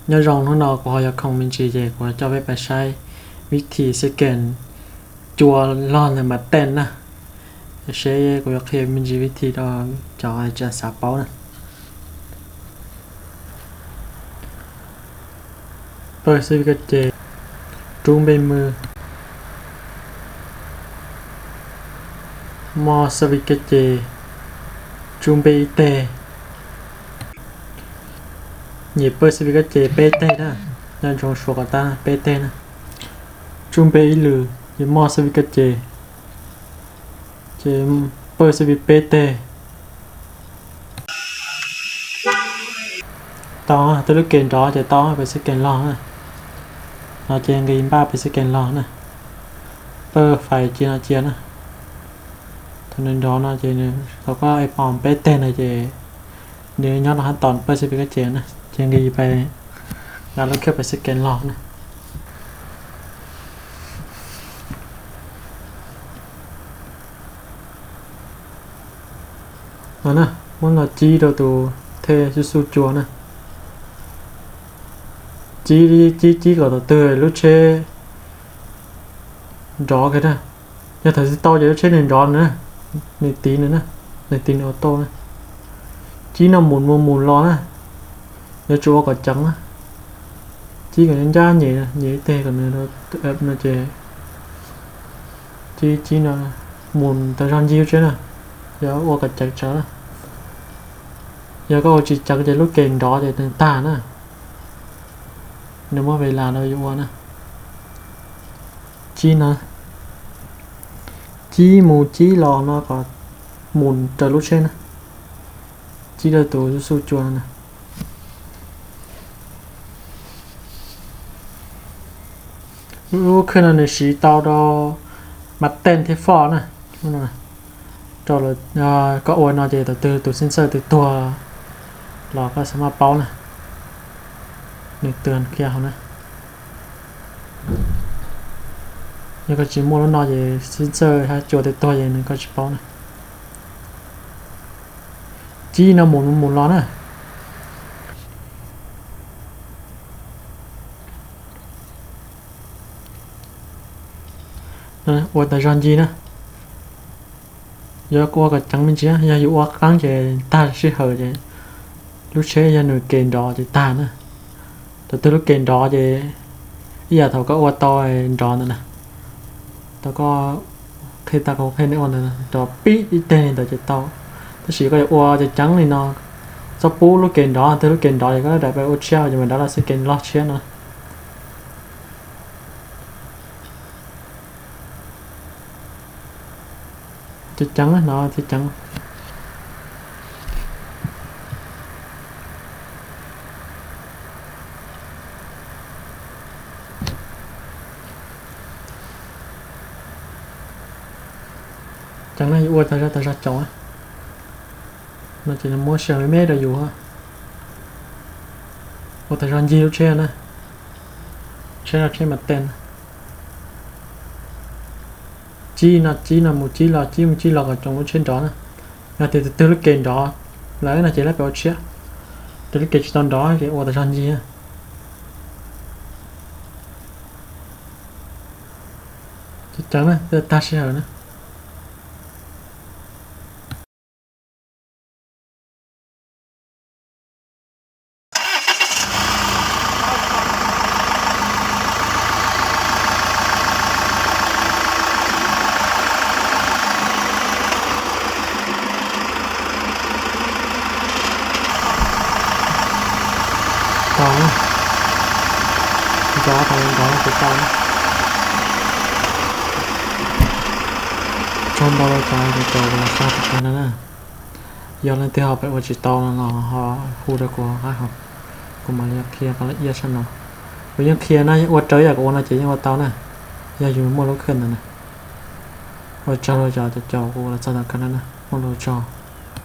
Nyob zoo, hnub no kuv ho yuav khoom me ntsis ces kuv coj peb pais saib vib thi second cua log ntawm Mates na. Seb kuv yuav qhia me ntsis vib thi rau cov tsis xav paub na. Pawj xab vij kab ces, rub npe mws, moj xab vij kab ces, rub npe ib teg. Nyem pawj xab vij kab ces peb teg na, nyob ntsoov suav kom tab peb teg na. Rub npe ib lwm ces moj xab vij kab ces, ces pawj xab vij peb teg. Tau, twb lub ke nrov ces tau peb second log na. No ces nqis npaj peb second log na. Pawj fais cia no cia na. Thaum nws nrov no ces nws tau koj ib pom peb teg na ces nws nyob rau hab tom pawj xab vij kab ces na, ces nqis pais nqa lub khab peb second log na. No na, muab no cib rau tus thej xub xub cua na. Cib, cib, cib kom thaum twg lub tsheb nrov kiag na. Yog thaum twg tau ces lub tsheb nws nrov na, nws tiv nws na, nws tiv nws auto na. Cib no mus mus mus los na, yuav tsum ua kom ceev na. Cib kom ncaj ncaj, nyem, nyem ib teg kom nws no ces cib, cib no mus tas zog ncig lub tsheb na, yog ua kom ceev tsawv na. Yog koj ua tsis ceev ces lub ke nrov ces nws tag na. Nws muab ve las rau yus ua na. Cib no, cib mus cib los no kom mus raws lub tsheb na. Cib rau tus xub xub cua no na. Lub khej no nws siv tau rau Mates thiab Ford na. Rau, koj ua no ces thaum twg tus sensor twg tuag los koj xav maj paub na. Nws tuag kiag hauv na. Yog koj tsis muaj lub no ces sensor hab cua twg tuag ces nws koj tsis paub na. Cib no mus mus los na. Ua tas zog ncig na. Yog ua kom ceev me ntsis, yog yus ua qeeb ces tag sij hawm ces lub tsheb yog nws ke nrov ces tag na. Thaum twg lub ke nrov ces ib yam thaum koj ua tau nrov ntawd na. Tau koj qhib tag kuv qhib nej ua ntawd, nrov pib ib teg li ntawd ces tau. Tab sis koj yuav ua ceev ceev li no, txhob pub lub ke nrov, twg lub ke nrov ces koj daim pais ua tshiab ces mam rov los xij ke log tshiab no. Ceev ceev no, ceev ceev. Ceev no yus ua tas zog tas zog caum no ces nws muab sij hawm me me rau yus. Ua tas zog ncig lub tsheb na. Tsheb no tsheb Mates na. Cib no cib no mus cib los cib mus cib los kom tsoom lub tsheb nrov na. Yog tias tus twg lub ke nrov lawm no ces lawv pais ua tshiab. Tus lub ke tsis tau nrov ces ua tas zog ncig. Ceev ceev na, tag sij hawm na. Tau na. Nrov tau, nrov tsis tau na. Tsaug ntau rau cov caum kuv los txog thaum kawg no na. Yog leej twg ho pais ua tsis tau no los ho hu rau kuv qab hauv, kuv mam li qhia qhov lawv iab sab no. Kuv yeej qhia na, yeej ua raws yam kuv ua no ces yeej ua tau na, yog yus muaj lub khej ntawd na. Ua tsaug rau cov caum kuv los txog thaum kawg no na, muaj lus tsaug.